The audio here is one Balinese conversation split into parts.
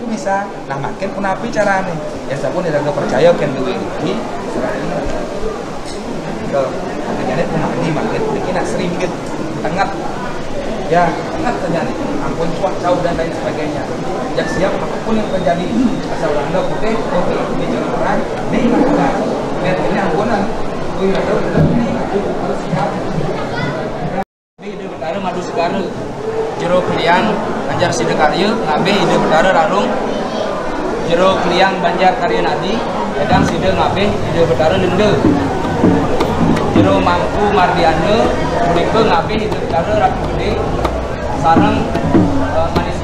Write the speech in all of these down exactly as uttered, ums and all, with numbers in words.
Misal, nah, mangkin punapi carané? Yén sampun iraga percaya kén duwé iki, serahin. Ke, makanya ini pemahami, mangkin iki nak seringgit, tenget. Ya, tenget saja nih. Ampun cuak, jauh dan lain sebagainya. Yang siap apapun yang terjadi, asal Belanda putih, oke, ini jangan perang, ini lakukan. Dan ini ampunan. Oh iya, betul, betul, ini harus siap. Ida Betara Madu Segara. Jero Klian Banjar Sidakarya ngabih Ida Betara Ralung. Jero Klian Banjar Karya Nadi, édan sida ngabih Ida Betara Lenda. Jero Mangku Mardiana punika ngabih Ida Betara Ratu Gedé sareng, eh, Manis.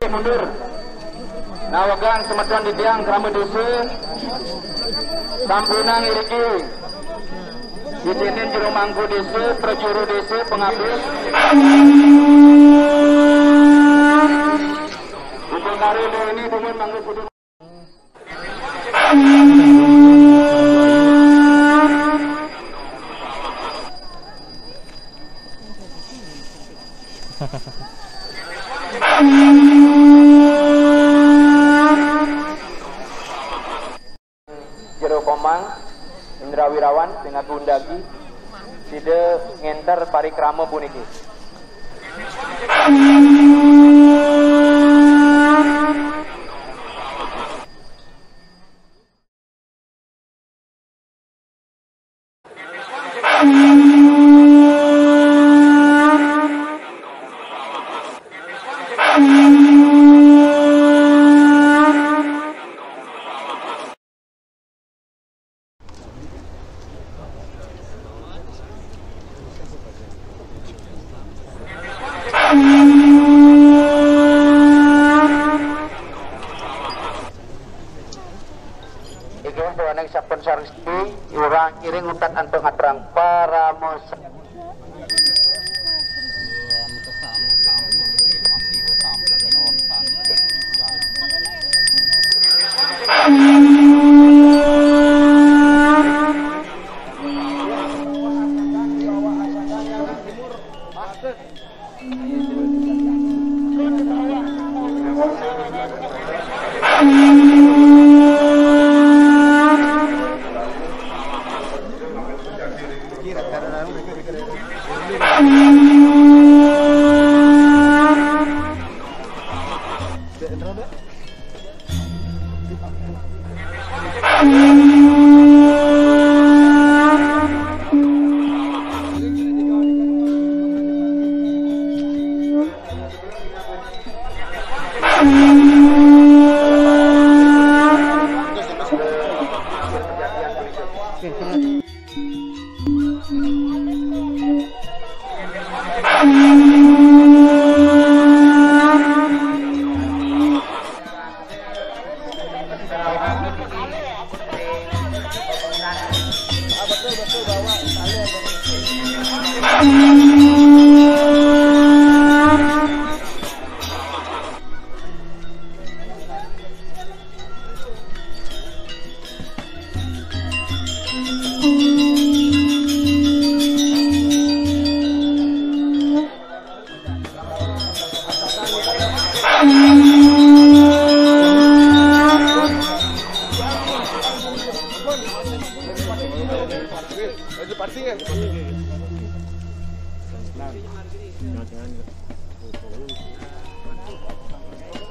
Mundur. Nawegang semeton titiang krama desa, sampunang iriki. Titinin jero mangku desa, prajuru desa, pengabdi. Upakara ini dumun mangku kudu. Jero Komang, Indra Wirawan, sing agundagi, sida ngenter parikrama puniki. Inggih, duaning sampun sareng sami, iwang iring untat antuk ngaturang parama sa-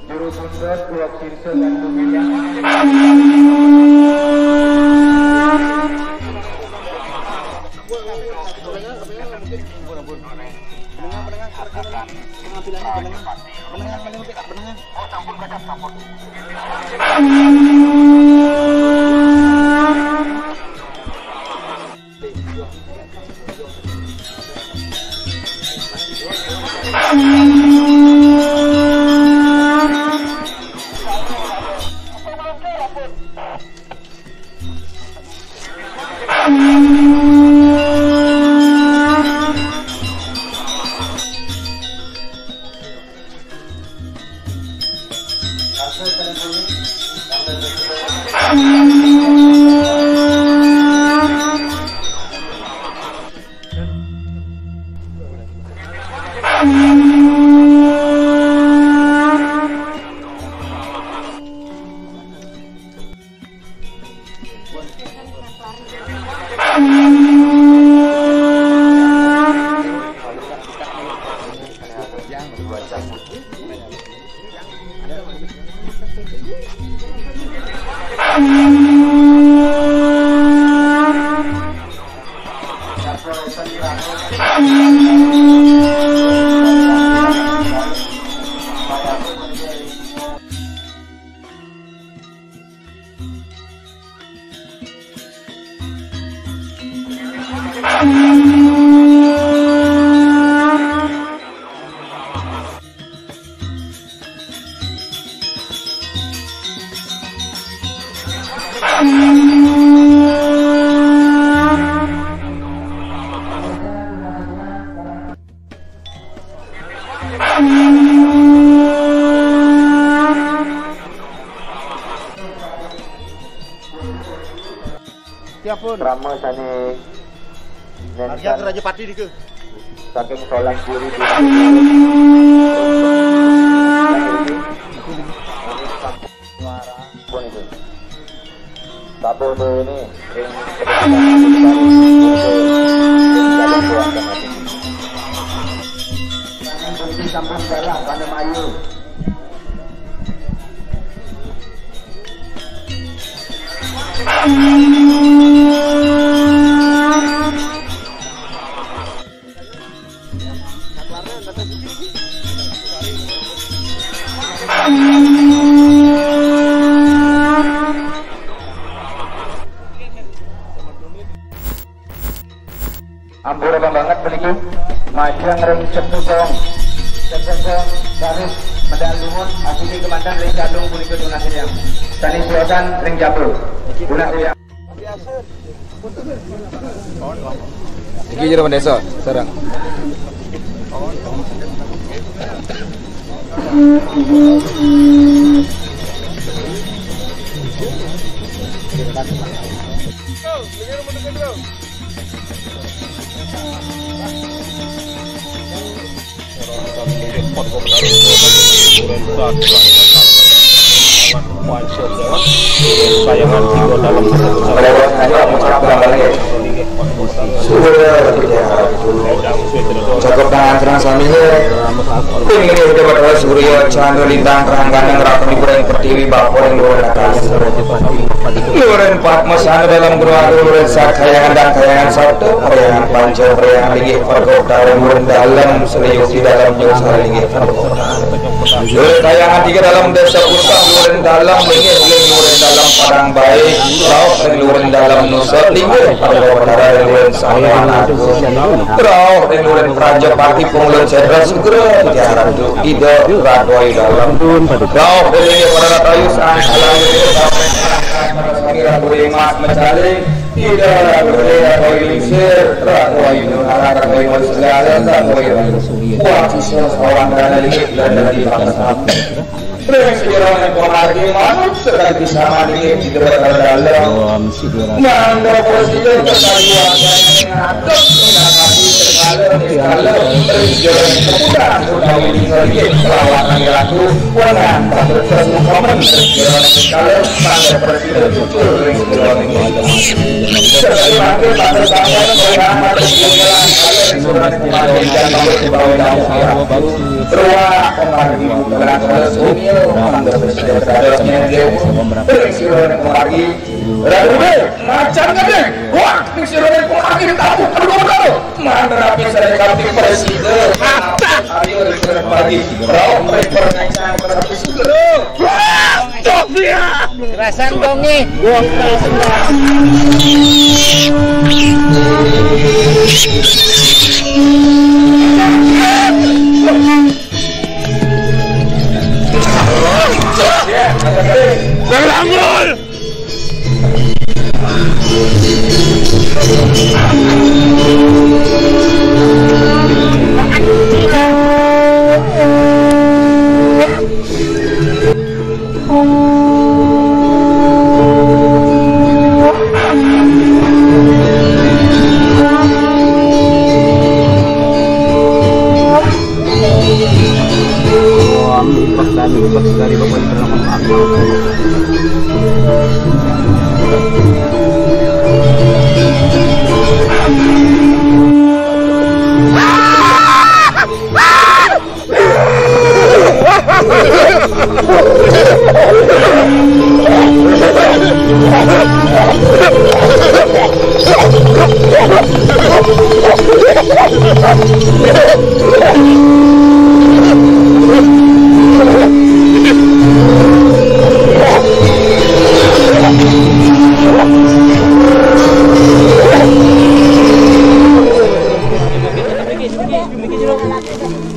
Juru sundut, blok sirsa dan pemilihan. Siapun. Krama sané Arya Raja Pati dika. Saking solang kiri di pun itu. Tabuh dulu ini. Sampun galah pada mayu. Ampura banget puniki. Majeng ring Cempusong. Cempusong garis medal lungun asiki kemanten ring Gadung punika tunas riang. Sané siosan ring Jabu. Tunas riang. Iki jero desa, sareng. Sayangan jiwa dalam satu. Cukup tangan serang sami. Ing inggih Déwa Batara Surya Candra Lintang Trangganing Ratu Iburing Pertiwi Bapa ing Luhuring Atas. Luhuring Padma Sana dalam Guru Agung Luhuring Sakhayangan dan Khayangan Sabda Parhyangan Panca Parhyangan Linggih Perkota Luhuring Dalem Sri Yukti Dalem Nyungsari Linggih Perkota. Luhuring Khayangan Tiga dalam Desa Pusat Luhuring Dalem Linggih Luhuring Dalem Padang Baik Rauh Luhuring Dalem Nusa Linggih Perkota Luhuring Sana Agung. Rauh ring luhuring Prajapati Pungulun Cendra Sugra Tiara Ratu Ida Ratu Ayu Dalem. Rauh ring linggih para ratu ayu sang salang Kami Ratu Mas Mecaling, tidak Ratu Ratu Lingsir, Ratu Ayu Nunara, Ratu Ayu Segala, Ratu Ayu Wah, siswa seorang dan lagi dan dari bangsa. Terus sejarah yang kau lagi, manut sekali bisa mandi di debat dalam. Manda presiden terkait warga ngadep mengatasi segala segala terus jalan kemudahan utawi ngerti perlawanan ratu. Wenang patut sesukamen terus jalan segala manda presiden jujur ring segala minggu. Sebagai wakil patut sampai mengamat segala segala surat kematian dan patut dibawa dalam. Ruah kemari bukan halus umil manda presiden terhadapnya dia. Ring segala kemari. Ratu Gede, macan gede. Wah, ning sira ning pemakin tamu kedua karo. Mandra bisa dikati presiden. Ayo, refer pagi. Rau refer ngancang tapi segera. Wah, Sofia. Rasan dongi. Gua kasih. Berangul. Wah, mipas dan mipas dari bapak yang pernah makan.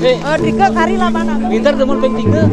Eh, Rika kari lah mana? Pintar teman ping tiga.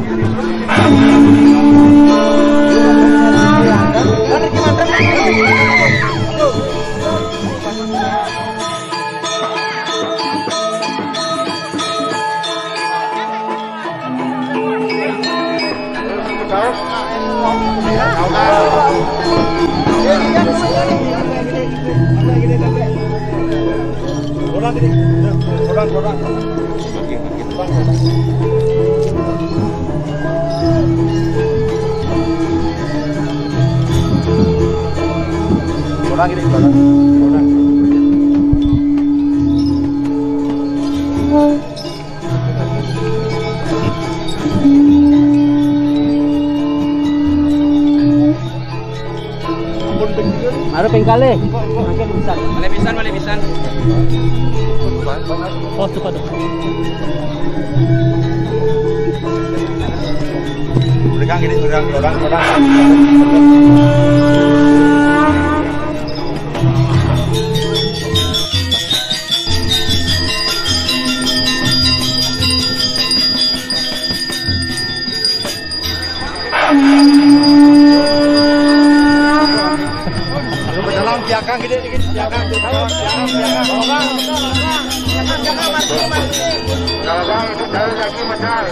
Aduh, ping kalih. Mangke pisan. Malih pisan, malih pisan. Oh, cepat. Belakang ini, belakang, belakang, belakang. Dalam piakan gede dikit, piakan, piakan, piakan, piakan. Kalau bang, itu saya lagi modal.